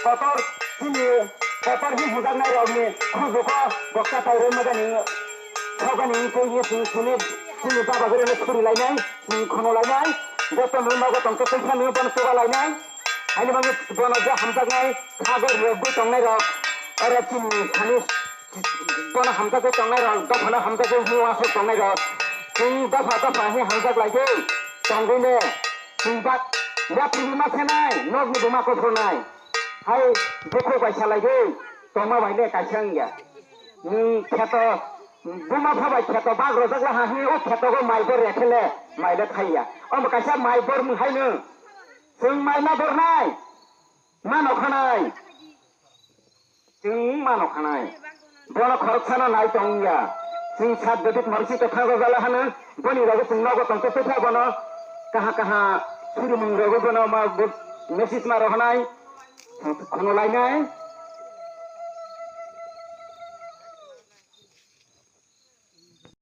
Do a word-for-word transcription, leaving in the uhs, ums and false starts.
Kotor chini kotor hi hujaknai rokni khujuko boksa pairwi mojani sokani tei ye chini chini chini baba gurino suri lainai, chini khono lainai, joto no nogo tongkhe tei sani bono chuba lainai. Haini bagwi bono je hamjaknai sagor rok bui tongnai rok oro chini sani bono hamjagwi tongnai rok, dophano hamjagwi hi uansuk tongnai rok. Chwng dopha dopha hi hamjak lai di, tongwi le chwng bak yapri ma khenai, nokni buma kophornai. Hai bukhuk bai salai di, tongma bai le kaisa wngya. Nwng kheto buma pha bai kheto bak rojak la ha hi, o kheto go mai bo rekhele mai le thaiya. Omo kaisa mai bor mung hai nwng. Chwng mai ma bornai, ma nokhanai. Chwng ma nokhanai. Bono khoroksano nai tongya. Chwng sat David Morsi to thang rojala hano. Boni rogo chwng nogo tongkhe tei kha bono. Kaha kaha suri mung rogo bono ma bo-, message ma rohonai. Khono lainai.